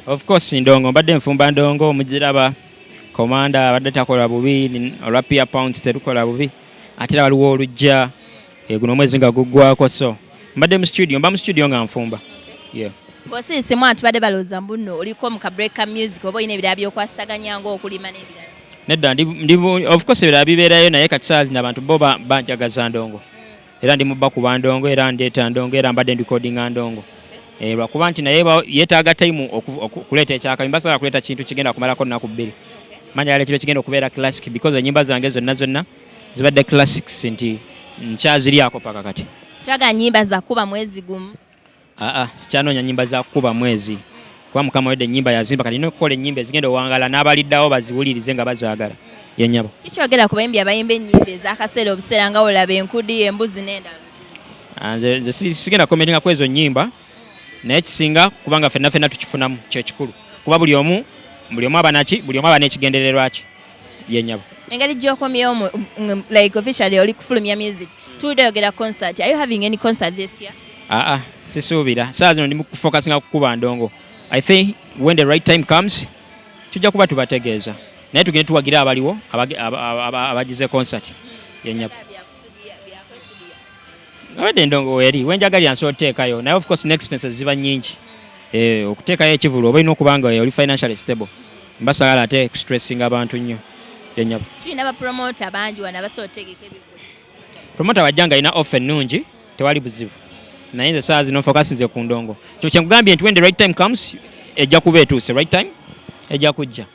Of course ndongo, mbadde nfumba ndongo. Mugiraba komanda abadde takola bubi, olwa Pia Pounds terukola bubi, ate era waliwo olujja guno omwezi nga guggwako. So mbadde mu studio, mba mu studio nga nfumba, yeah. Bw'osirisemu, abantu badde balowooza mbu nno oliko mu ka break ka music oba olina ebirala by'okwasaganya ng'okulima n'ebirala. Nedda, of course ebirala bibeerayo, naye kati saa zino abantu bo banjagaza ndongo, era ndi muba kuba ndongo, era ndeeta ndongo, era mbadde ndikodinga ndongo. Lwakuba nti naye yeetaaga time okuleeta ekyakabi. Mbasobola kuleeta kintu kigenda kumalako nnaku 2. Manya kiro kigenda okubeera classic, because ennyimba zange zonna zonna zibadde classics, nti nkyaziryako paka kati. Twagala nnyimba za kuba mwezi gumu. Aa, sikyanoonya nyimba za kukuba mwezi, kuba Mukama wedde ennyimba yazimba. Kati nina okukola ennyimba ezigenda owangala n'abaliddawo baziwulirize nga bazaagala. Yenyabo. Kikyogera ku bayimbi abayimba ennyimba ez'akaseera obuseera, nga olaba enkudi, embuzi n'endala? Ah, nze sigenda commentinga ku ezo nnyimba, naye kisinga kubanga fenna fenna tukifunamu, kyekikulu, kuba buli omu aba naki, buli omu aba n'ekigendererwa kye. Yenyabo. Engeri gy'okomyewo like officially oli kufulumya music, tulidde oyogera concert. Are you having any concert this year? Aa, sisuubira. Saa zino ndi mu kufocusinga kukuba ndongo. I think when the right time comes tujja kuba tubategeeza, naye tugende tuwagire abaliwo abagize concert. Yenyabo. Abadde endongo weeri wenjagalira nsobola oteekayo, naye of course ne expenses ziba nnyingi. Okuteekayo ekivulu oba olina okuba nga oli financially stable. Mbasagala ate kustressinga abantu nnyo. Yenyabo. Tulina bapromota bangi wano abasobola otegeka ebivulu. Promoter wajja nga alina offer ennungi, tewali buzibu, naye nze saa zino focus nze ku ndongo. Kyo kyenkugambye nti when the right time comes, ejja kuba etuuse. Right time ejja kujja.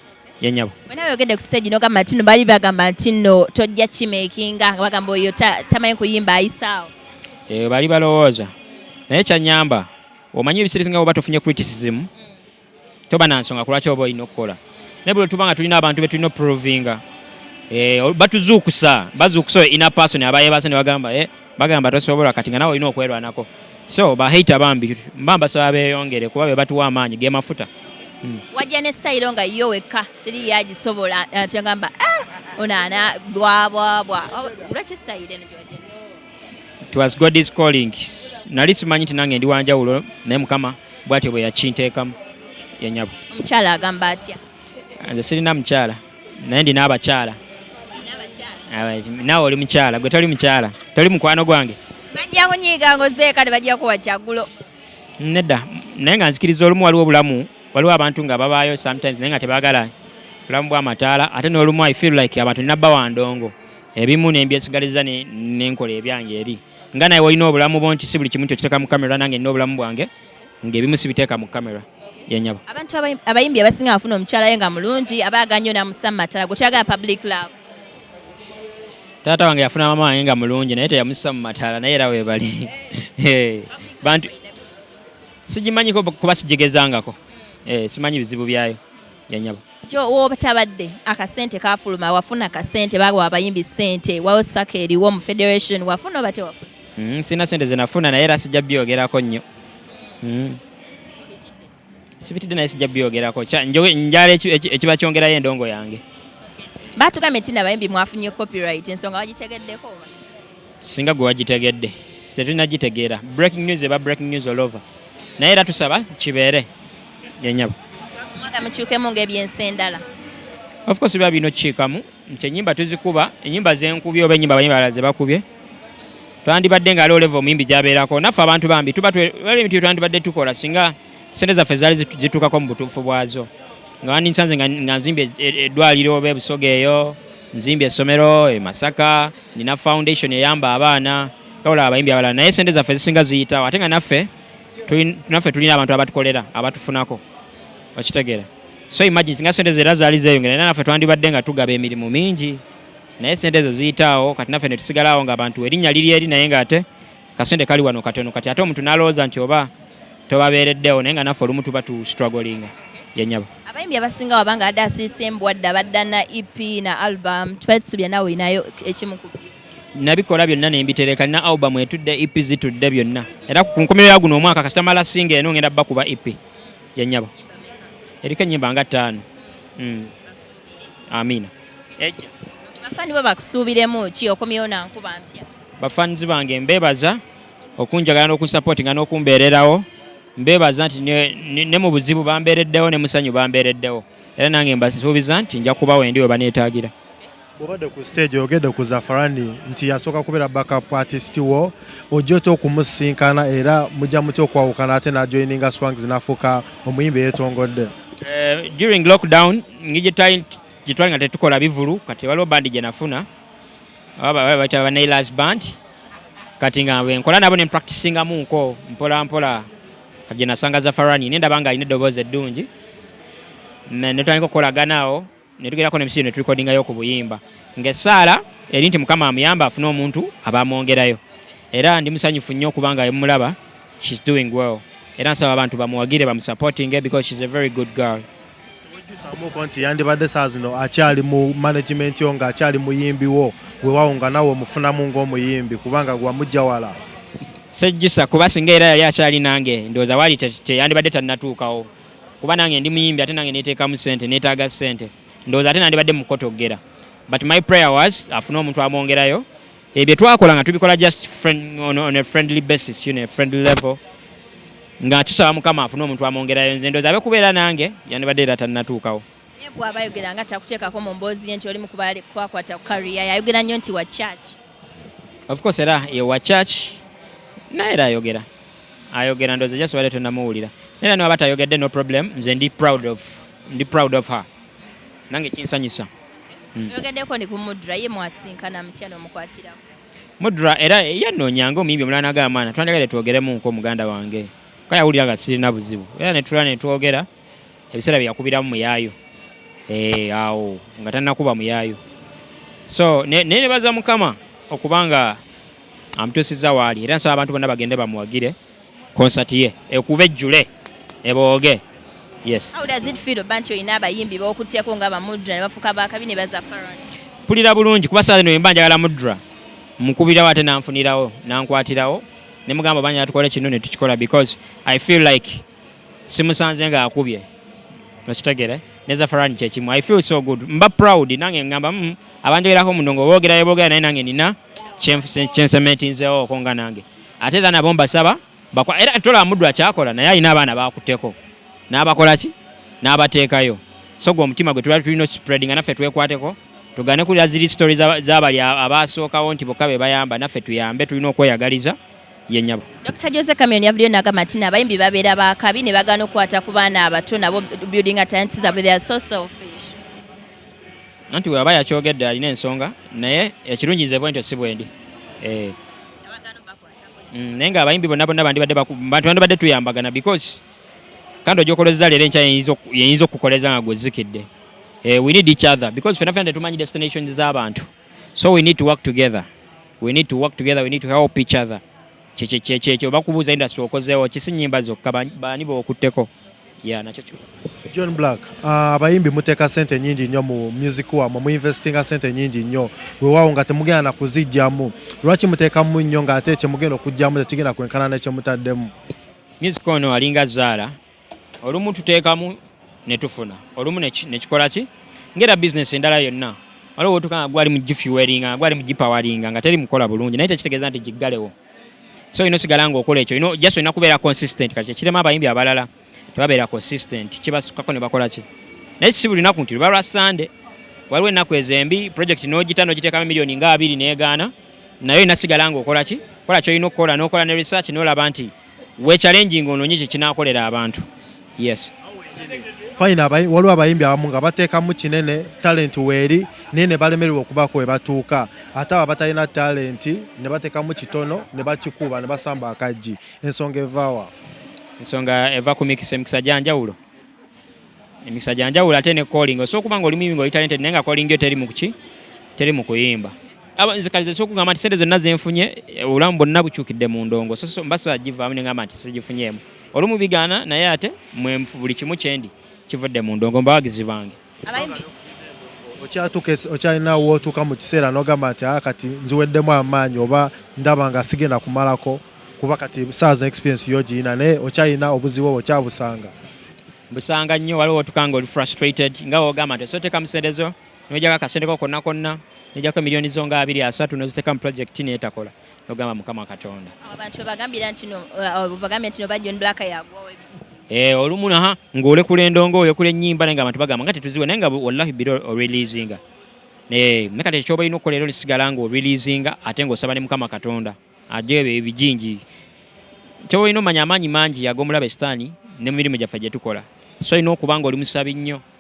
Yenyabo. Bwe oyogedde ku stage n'ogamba nti nno bali bagamba nti nno tojja kimakinga, nga bagamba oyo tamanyi kuyimba, ayisaawo. Bali balowooza, naye kyanyamba, omanyi ebiseera ebisinga oba tofunye criticism, toba na nsonga kulwaki oba olina okukola. Naye buli tuba nga tulina abantu be tulina oprovinga, batuzuukusa, bazuukusa oyo inner person aba yeebase ne bagamba, bagamba tosobola. Kati nga nawe olina okwerwanako. So ba hater bambi mba mbasaba beeyongere, kuba be batuwa amaanyi gemafuta. Wajja ne style nga yo wekka teri yagisobola, ate ngamba, "Ah, ono ana bwabwabwa." Lwaki style eno gyewajja? It was God's calling. Nali simanyi nti nange ndi wanjawulo, naye Mukama bw'atyo bwe yakinteekamu. Yenyabo. Omukyala agamba atya? Nze sirina mukyala, naye ndina abakyala. Naawe oli mukyala, gwe toli mukyala, toli mukwano gwange. Bajja kunyiiga ngozeeka, tebajja kuwa kyaggulo. Nedda, naye nga nzikiriza olumu waliwo obulamu, waliwo abantu nga babaayo sometimes naye nga tebaagala bulamu bw'amataala. Ate n'olumu I feel like abantu nina bbawa ndongo, ebimu nembyesigaliza nenkola ebyange eri. Nga naye olina obulamu bwo nti si buli kimu nti okiteeka mu kamera, nange nina obulamu bwange ng'ebimu sibiteeka mu kamera. Yenyabo. Abantu abayimbi abasinga bafuna omukyala we nga mulungi, abaaga nnyo namusa mu matala. Gwe toyagala public love? Taata wange yafuna mama wange nga mulungi, naye teyamussa mu mataala, naye era weebali. Bantu sigimanyiko kuba sigigezangako. Simanyi bizibu byayo. Yenyabo. Kyo wotabadde akasente kafuluma, wafuna akasente, bawa abayimbi sente, wawo saka eriwo mu federation, wafuna oba tewafuna? Sina sente zenafuna, naye era sijja byogerako nnyo. Sibitidde, naye sijja byogerako. Njala ekiba kyongerayo endongo yange. Batugambye nti nabayimbi mwafunye copyright, ensonga wagitegeddeko oba? Singa gwe wagitegedde, tetulina gitegeera. Breaking news eba breaking news all over, naye era tusaba kibeere. Yenyabo. Mwaga mukyukemu ng'ebyensi endala. Of course biba birina okukiikamu nti ennyimba tuzikuba, ennyimba zenkubye oba ennyimba abayimbi abalala ze bakubye, twandibadde nga aliwo level omuyimbi gyabeerako. Naffe abantu bambi tuba waliwo ebintu bye twandibadde tukola singa sente zaffe zaali zituukako mu butuufu bwazo, nga wandinsanze nga nzimbye eddwaliro oba ebusoga eyo, nzimbye essomero e Masaka, nina foundation eyamba abaana kawula abayimbi abalala, naye sente zaffe zisinga ziyitawo, ate nga naffe tulina abantu abatukolera, abatufunako, okitegeera? So imagine singa sente era zaali zeeyongera, era naffe twandibadde nga tugaba emirimu mingi, naye sente ezo ziyitaawo. Kati naffe ne tusigalaawo nga abantu erinnya liri eri, naye ng'ate kasente kali wano katono. Kati ate omuntu n'alowooza nti oba tobabeereddewo, naye nga naffe olumu tuba tu strugglinga. Yenyabo. Abayimbi abasinga wabanga adde asiise embwadde, abadda na EP na album. Tubadde tusubya naawe olinayo ekimu ku byo. Nabikola byonna nembitereka. Nina album etudde, EP zitudde, byonna. Era ku nkomerero ya guno omwaka, kasita singa eno ngenda bakuba EP. Yenyabo, eriko ennyimba nga ttaano. Amiina, ejja. Bafaani bo bakusuubiremu ki? Okomyewo na nkuba mpya. Bafanizi bange mbebaza okunjagala n'okunsupportinga n'okumbeererawo. Mbeebaza nti ne mu buzibu bambeereddewo, ne musanyu bambeereddewo, era nange mbasuubiza nti nja kubawo endi we baneetaagira. Bw'obadde ku stage, oyogedde ku Zafarani nti yasooka kubeera backup artist wo. Ojja otya okumusinkana, era mujja mutya okwawukana ate n'ajoininga Swangz, n'afuuka omuyimbi eyeetongodde? During lockdown, gye twali nga tetukola bivulu, kati waliwo bandi gye nafuna, bayita ba Nailers Band. Kati nga bwe nkola nabo ne practicingamu nko mpola mpola, kati gye nasanga Zafarani, ne ndaba nga alina eddoboozi eddungi, ne tutandika okukolagana awo, ne tugerako ne musiyo ne turekodingayo ku buyimba, ng'essaala eri nti Mukama amuyamba afune omuntu abamwongerayo. Era ndi musanyufu nnyo okubanga emulaba, she's doing well, era nsaba abantu bamuwagire, bamusupportinge, because she's a very good girl. Wejjusamuko nti yandibadde saa zino akyali mu management yo, ng'akyali muyimbi wo, weewaawo nga nawe omufunamu ng'omuyimbi, kubanga gwamujja wala. Sejjusa, kuba singa era yali akyali nange, ndowooza waali teyandibadde tannatuukawo, kuba nange ndi muyimbi, ate nange neteekamu sente, neetaaga sente. Ndowooza ate nandibadde mukotogera, but my prayer was afune omuntu amwongerayo. Ebyo twakola nga tubikola just friend, on a friendly basis, a friendly level, nga tusaba Mukama afune omuntu amwongerayo. Nze ndowooza abe kubeera nange yandibadde era tannatuukawo. Naye bw'aba ayogera nga takuteekako mu mboozi ye nti oli mu kwakwata ku career, yayogera nnyo nti wa church. Of course, era ye wa church, naye era ayogera, ayogera. Ndowooza just badde tonamuwulira, naye era niwaba tayogedde, no problem. Nze ndi proud of her, nange kinsanyusa. Oyogeddeko ni ku Mudra, ye mwasinkana mutya n'omukwatirako? Mudra era yannoonyanga omuyimbi omulala, nagamba, "Mwana, twandyagadde twogeremu nko muganda wange." Ka yawulira nga sirina buzibu, era ne tulala ne twogera ebiseera bye yakubiramu muyaayo. Awo nga tannakuba muyaayo. So naye nebaza Mukama okubanga amutuusizza waali, era nsaba abantu bonna bagende bamuwagire, concert ye ekuba ejjule ebooge, yes. How does it feel oba nti olina abayimbi b'okutteko nga bamudra ne bafuuka bakabi ne Bazafaran? Mpulira bulungi, kuba saa zino wemba njagala Mudra, mukubirawo, ate nanfunirawo, nankwatirawo, ne mugamba banya tukole kino ne tukikola, because I feel like simusanze ng'akubye, okitegere? Ne Zafarani kyekimu. I feel so good, mba proud nange, ngamba abanjogerako muno boogerayo boogera, naye nange nina kyensementinzeewo okwo nga nange. Ate era nabo mbasaba era tolaba Mudra kyakola, naye alina abaana bakutteko n'abakola ki, n'abateekayo. So gwe omutima gwe tuba tulina spreading, nga naffe twekwateko, tugane kulira ziri story z'abali abasookawo nti bokka be bayamba. Naffe tuyambe, tulina okweyagaliza ye nnyabo. Dr Jose Chameleone yavuddeyo n'agamba nti abayimbi babeera bakabi ne bagaana okukwata ku baana abato nabo building talents zaabwe. They are so selfish. Anti bwe aba yakyogedde alina ensonga, naye ekirungi nze bwentyo si bwendi. Naye ng'abayimbi bonna bonna bandibadde bantu bandibadde tuyambagana, because kandi ojja okoleza leero, enkya yeyinza okukoleza nga gwe zikidde. We need each other, because fena fena tetumanyi destinations z'abantu, so we need to work together, we need to work together, we need to help each other. Kyekyo bakubuuza industry okozeewo kisi nyimba zokka, baani b'okutteko ya nakyo kyo. John Blaq, abayimbi muteeka sente nyingi nnyo mu music wammwe, muinvestinga sente nyingi nnyo, weewaawo nga temugenda na kuzijjamu. Lwaki muteekamu nnyo ng'ate kyemugenda okugyamu tekigenda kwenkana nekyemutaddemu? Music ono alinga zaala, olumu tuteekamu ne tufuna, olumu nekikola ki, ngera business endala yonna. Waliwo wotuka nga gwali mu gifuelinga, nga gwali mu gipowelinga, nga teri mukola bulungi, naye tekitegeeza nti giggalewo. So olina osigala ng'okola ekyo, just olina kubeera consistent. Kati ekirema abayimbi abalala, tebabeera consistent, kibasukako ne bakola ki. Naye si buli lunaku nti luba lwa Sande. Waliwo ennaku ezembi, project n'ogita n'ogiteekamu miliyoni nga 20 n'egaana, naye olina sigala ng'okola ki, kola kyolina okukola, n'okola ne research, n'olaba nti we challenging onoonye kye kinaakolera abantu, yes. Fine, waliwo abayimbi abamu nga bateekamu kinene, talent weeri, naye ne balemererwa okubaako we batuuka, ate abo abatalina talent ne bateekamu kitono ne bakikuba ne basamba akaggi. Ensonga evaawa? Ensonga eva ku mikisa. Emikisa gya njawulo, emikisa gya njawulo, ate ne calling. Osobola okuba nga oli muyimbi, nga oli talented, naye nga calling yo teri mu kuki, teri mu kuyimba. Nze kale nsobola okugamba nti sente zonna zenfunye, obulamu bwonna bukyukidde mu ndongo. So mba sobola givaamu ne ngamba nti sigifunyeemu. Olumu bigaana, naye ate mwenfu buli kimu kyendi kivudde mu ndongo, mbawagizi bange. Abayimbi Okyatuuka okyalina wootuuka mu kiseera n'ogamba nti, "Ah, kati nziweddemu amaanyi," oba ndaba nga sigenda kumalako, kuba kati saa zino experience yo giyina, naye okyalina obuzibu obwo, okyabusanga? Busanga nnyo. Waliwo otuka nga oli frustrated, nga wogamba nti osoteeka mu sente zo, nojjako akasente ko konna konna. Nejjako miliyoni zo nga abiri asatu noziteeka mu project netakola, nogamba Mukama Katonda. Abantu bagambira nti no bagambye nti no ba John Black yagwawo ebiti. Olumu naha ng'olekula endongo, olekula ennyimba, naye nga abantu bagamba nga tetuziwe, naye nga wallahi biro oreleasinga. Naye kati ekyoba olina okukola era olisigala ng'oreleasinga, ate ng'osaba ne Mukama Katonda ajje ebyo ebijinji. Kyoba olina omanya amaanyi mangi ag'omulabe sitaani ne mu mirimu gyaffe gye tukola, so olina okuba nga oli musabi nnyo.